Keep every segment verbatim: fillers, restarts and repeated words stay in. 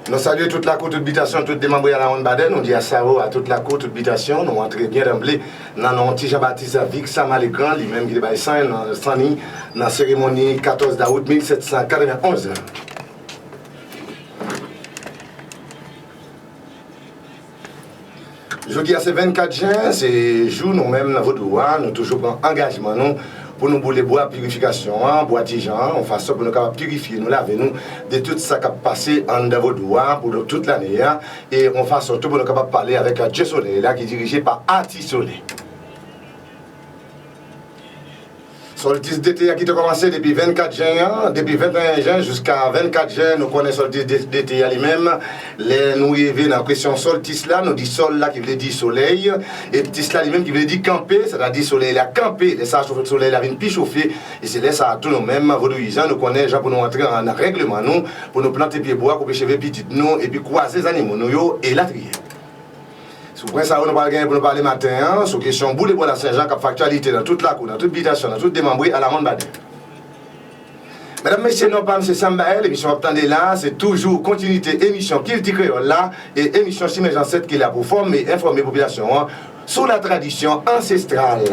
Nou salye tout lakou, tout bitasyon, tout demanbre a la Wonn Badè. Nou di asaro a tout lakou, tout bitasyon. Nou antre byen danble nan non Ti Jan Batis Vik Samalegran, li menm ki te bay san, san li nan seremoni katòz dawout mil sèt san katrevenn onz. Jodi a se vennkat jen, se jou nou menm nan vodou a, nou toujou pran angajman nou pou nou boule bwa pirifikasyon an, bwa Ti Jan an, yon fason pou nou kapab pirifye nou, lave nou de tout sa k ap pase anndan vodou a pou tout lane a, e yon fason tou pou nou kapab pale avèk Dye Solèy la ki dirije pa Ati Solèy. Sòltis dete a ki te kòmanse depi vennkat jen an, depi venteyen jen jiska vennkat jen, nou konnen sòltis de-, dete a li menm. Lè nou rive nan kesyon sòltis la, nou di sòl la ki vle di solèy, e tis la li menm ki vle di kanpe, sètadi solèy la kanpe, lè sa a chofe, solèy la vin pi chofe, e se lè sa a tou nou menm, vodouyizan, nou konnen jan pou nou antre an règleman nou, pou nou plante pye bwa, koupe cheve pitit nou, epi kwaze zannimo nou yo, elatriye. Sou pwen sa yo nou pral genyen pou nou pale maten an, sou kesyon boule bwa Lasenjan k ap fè aktyalite nan tout lakou, nan tout bitasyon, nan tout demanbre a la Wonn Badè. Medam, mesye, non pa m se Sam Bael, emisyon w ap tande la, se toujou kontinite emisyon Kilti Kreyòl la, e emisyon Chimen Zansèt ki la pou fòme, enfòme popilasyon an sou la tradisyon ansestral.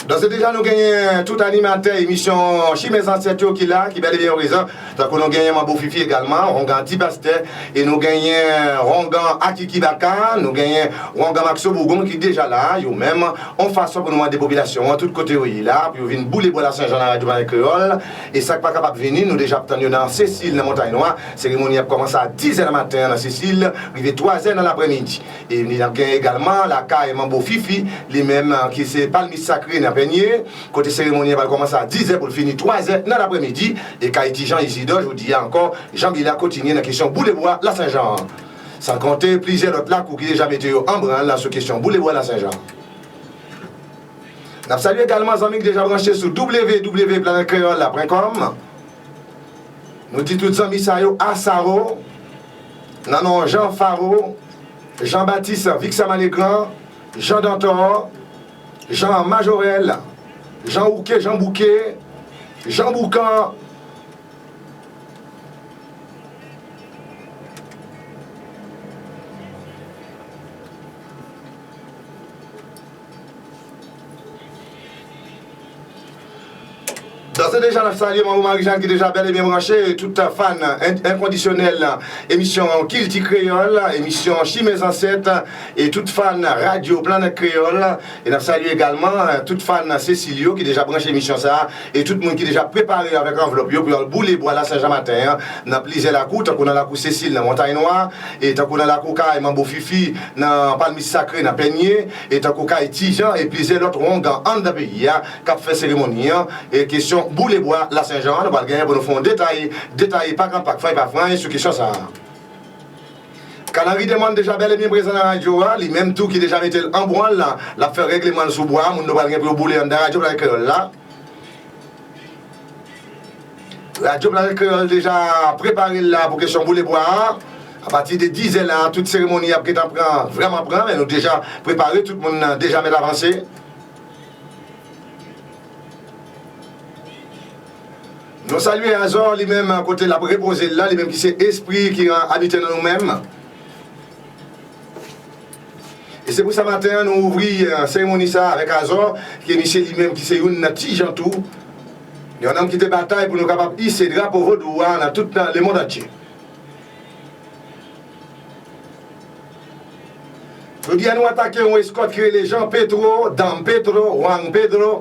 Dòs e deja, nou genyen tout animatè emisyon Chimen Zansèt yo ki la, ki bèl e byen prezan. Tankou nou genyen Manbo Fifi egalman, Wongan Ti Pastè, e nou genyen Wongan Akiki Baka, nou genyen Wongan Maxo Bougon ki deja la, yo menm, yon fason pou nou mande popilasyon an, tout kote yo ye la, pou yo vin boule bwa Lasenjan nan Radyo Planèt Kreyòl. E sa k pa kapab vini, nou deja ap tann yo nan Sesil, nan Montay Nwa. Seremoni ap kòmanse a dizè nan maten an nan Sesil, rive twazè nan laprèmidi. E n ap gen egalman lakay Manbo Fifi, li menm, ki se palmis sakre nan Pènye, kote seremoni an pral kòmanse a dizè pou l fini twazè nan laprèmidi. E kay Ti Jan Izidò, jodi a ankò, janbe la kontinye nan kesyon boule bwa Lasenjan an. San konte plizyè lòt lakou ki deja mete yo an branl sou kesyon boule bwa Lasenjan an. N ap salye egalman zanmi ki deja branche sou w w w planèt kreyòl la pwen kòm. Nou di tout zanmi sa yo, Asaro, nan non Jan Faro, Jan Batis Vik Samalegran, Jan Dantò, Jan Majorèl, Jan Ouke, Jan Bouke, Jan Boukan. Dòs e deja, n ap salye Manbo Marijàn ki deja bèl e byen branche, e tout fan en-, enkondisyonèl emisyon Kilti Kreyòl, emisyon Chimen Zansèt, e tout fan Radyo Planèt Kreyòl. E n ap salye egalman, eh, tout fan Sesil yo ki deja branche emisyon sa a, e tout moun ki deja prepare yo avèk anvlòp yo pou y al boule bwa Lasenjan maten an, nan plizyè lakou, tankou nan lakou Sesil nan Montay Nwa, e tankou nan lakou kay Manbo Fifi nan Palmis Sakre nan Pènye, e tankou kay Ti Jan e plizyè lòt wongan anndan peyi a k ap fè seremoni an, e kesyon boule bwa Lasenjan an, nou pral genyen pou nou fè yon detay, detay pak an pak, fany pa fany sou kesyon sa a. Kalanri Demòn deja bèl e byen prezan nan radyo a, li menm tou ki deja mete l an branl la, l ap fè règleman l sou bwa, moun nou pral gen pou yo boule anndan Radyo Planèt Kreyòl la. Radyo Planèt Kreyòl deja prepare l la pou kesyon boule bwa a. Apati de dizè la, tout seremoni ap gentan pran, vrèman pran, men nou deja prepare, tout moun nan deja mèt avanse. Nou salye Azò, li menm, kote l ap repoze l la, li menm ki se espri ki abite nan nou menm. E se pou sa maten an, nou ouvri, eh, seremoni sa a avèk Azò, ke misye li menm ki se youn nan Ti Jan tou. Yon nonm ki te batay pou nou kapab ise drapo vodou a nan tout, nan lemonn antye. Jodi a, nou atake yon eskòt ki rele Jan Petro, Dam Petro, Wang Pedro.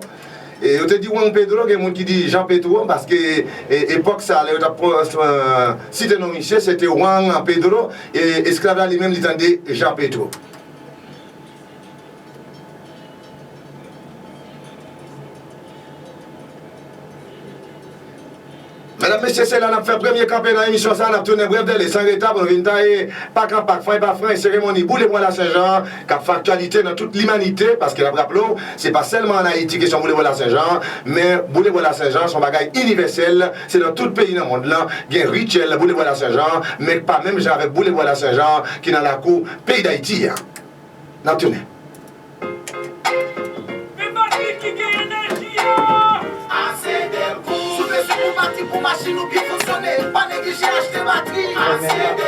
E yo te di Wang Pedro, gen moun ki di Jan Petro, paske, e, epòk sa a, lè yo t ap pran, eh, site non misye, se te Wang Pedro, e esklav la li menm, li tande Jan Petro. Medam, mesye, se la n ap fè premye kanpe nan emisyon sa a, n ap tounen brèf dèle san reta pou nou vin taye pak an pak, fany pa fany, seremoni boule bwa Lasenjan k ap fè aktyalite nan tout limanite, paske n ap raple w, se pa sèlman ann Ayiti kesyon boule bwa Lasenjan, men boule bwa Lasenjan se yon bagay inivèsèl, se nan tout peyi nan mond lan, gen rityèl boule bwa Lasenjan, men pa menm jan avèk boule bwa Lasenjan ki nan lakou peyi Dayiti a. N ap tounen. Ase bèl kou. Pou machin ou byen fonksyone, pa neglije achte batri. Amen.